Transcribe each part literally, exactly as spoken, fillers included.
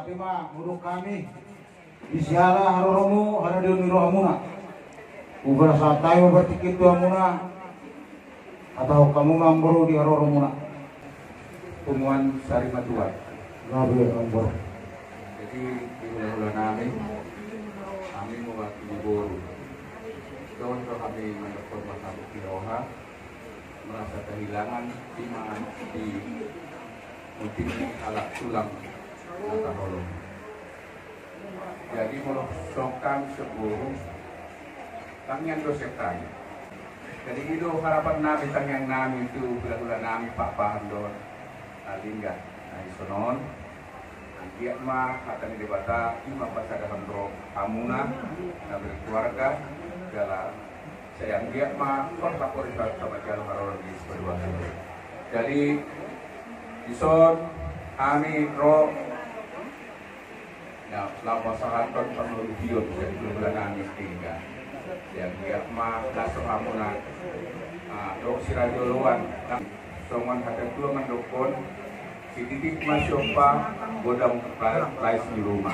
Ima muruk hami di siala haroromu, haradeon ni rohamuna. Uga sahat hami ma partingkian tu hamuna. Hatahon hamu ma amangboru di haroromuna. Punguan sari matua. Gabe amangboru. Jadi di hulahula nami, hami mewakili boru. Songon hami mandok hormat hami di roha. Merasa kehilangan ima di musim halak tulang nata holong. Jadi molo songkan sebelum tangiang do sekali. Jadi i do harapan nami, tangiang nami tu hulahula nami, papahan do na lingga na i sonon. Anggiat ma hata ni Debata ima pasadahon rohamuna na berkeluarga jala sai anggiat ma porta pori satu sama jalo haroro di kedua. Jadi dison hami ro na laho pasahathon pangalupion dari hulahula nami tiga. Sai anggiat ma las rohamuna. Ah, do sira joloan. Songon hata tua mandokkon, sititik ma siompa, godang lais ni ruma.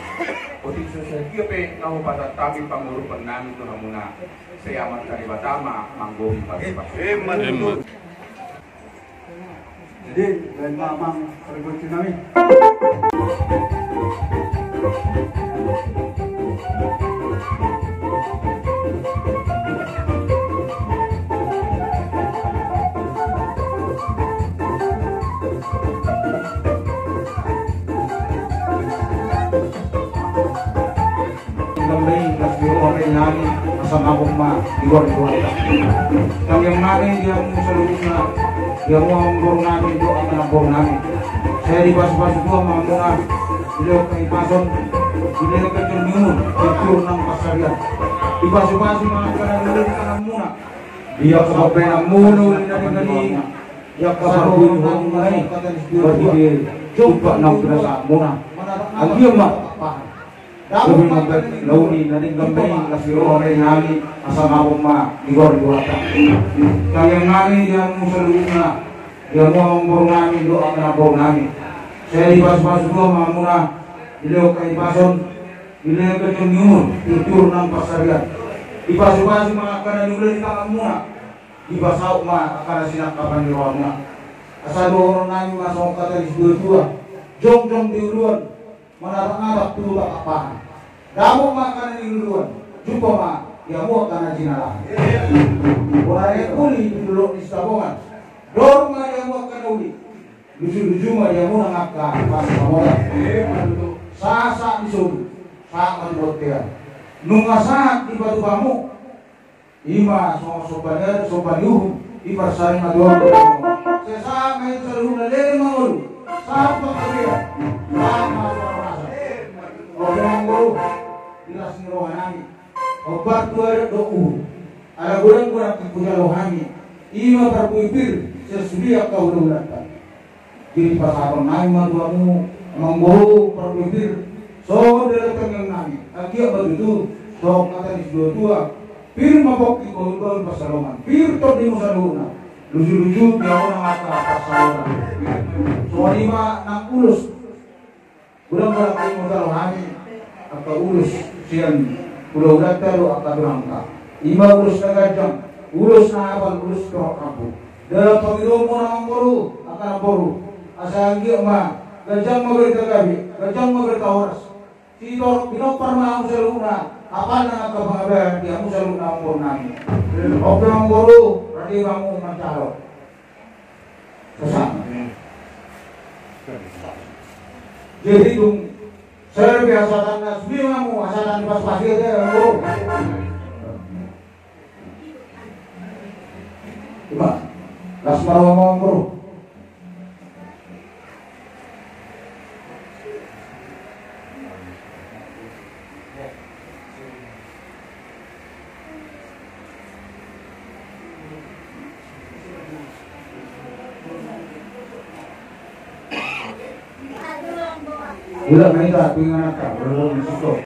Otik so sadia pe na hupasahat hami pangurupan nami tu hamuna, sai Amanta Debata ma manggohi pasupasu. Jadi baen ma amang pargonsi nami. Gambei las ni roha nami, asa mabok ma di goar ni Tuhanta. Tangiang nami di hamu saluhutna, di hamu amangboru nami dohot amangboru nami. Sai dipasupasu Tuhan ma hamuna, dilehon hahipason, dilehon ganjang ni umur, di umur nang pansarian. Dipasupasu ma angka na niula di tanganmuna. Di angka pambahenanmuna, uli na denggan i, di angka parbuehonmuna i, marhite jumpang nang pinasahatmuna. Anggiat ma gabe mambahen na uli na denggan i, las ni roha nami, asa mabok ma di goar ni Tuhanta. Tangiang nami di hamu saluhutna, di hamu amangboru nami dohot amangboru nami. Sai dipasupasu Tuhan ma hamuna, dilehon hahipason, dilehon ganjang ni umur, di umur nang pansarian. Dipasupasu ma angka na niula di tanganmuna. Dipasaut ma angka na sinangkapan ni rohamuna. Asa dohonon nami ma songon hata ni situatua: Jongjong di uluan, manatap-natap tu tangkapan. Dapot ma angka na niluluan, jumpa ma di hamu angka na jinalahan. Boan arian uli di dolok ni Sitabongan, dorong ma di hamu angka na uli, luju-luju ma di hamu nang angka pansamotan. Sahat-sahat di solu, sahat ma tu bontean. Nunga sahat dipatupa hamu, ima songon somba ni adat, somba ni uhum, diparsari ma tu ahu. Sai sahat ma i saluhutna, leleng ma ngolu, sahat ma panggabean, sahat ma parhorasan. Oke, amangboru, di las ni roha nami, hombar tu adat dohot uhum, ala godang-godang hujalo hami, ima parbue pir sian sude angka hulahulanta. Jadi pasahaton nami ma tu hamu, amangboru, parbue pir, songon dalan tangiang nami. Anggiat ma tutu songon hata ni situatua: Pir ma pongki, bahul-bahul pansalongan, pir tondimu saluhutna, luju-luju di hamu nang angka pansamotan. Songon i ma nang ulos. Godang-godang hujalo hami angka ulos sian hulahulanta dohot angka tulangta. Ima ulos na ganjang, ulos na hapal, ulos torop rambu. Dalan pangidoanmuna, amangboru, angka namboru, asa anggiat ma ganjang ma barita gabe, ganjang ma barita horas. Sitorop pinompar ma hamu saluhutna, hapal nang angka pangabean di hamu saluhutna, amangboru nami. Oke, amangboru, rade ma hamu manjalo. Sasa. Jadi tung, saya lebih hasatanna, sudah mau hasatan pas-pas dia, dia, oh. Ima, las ma roha, amangboru. Ula maita tu inganan ka, belum masuk.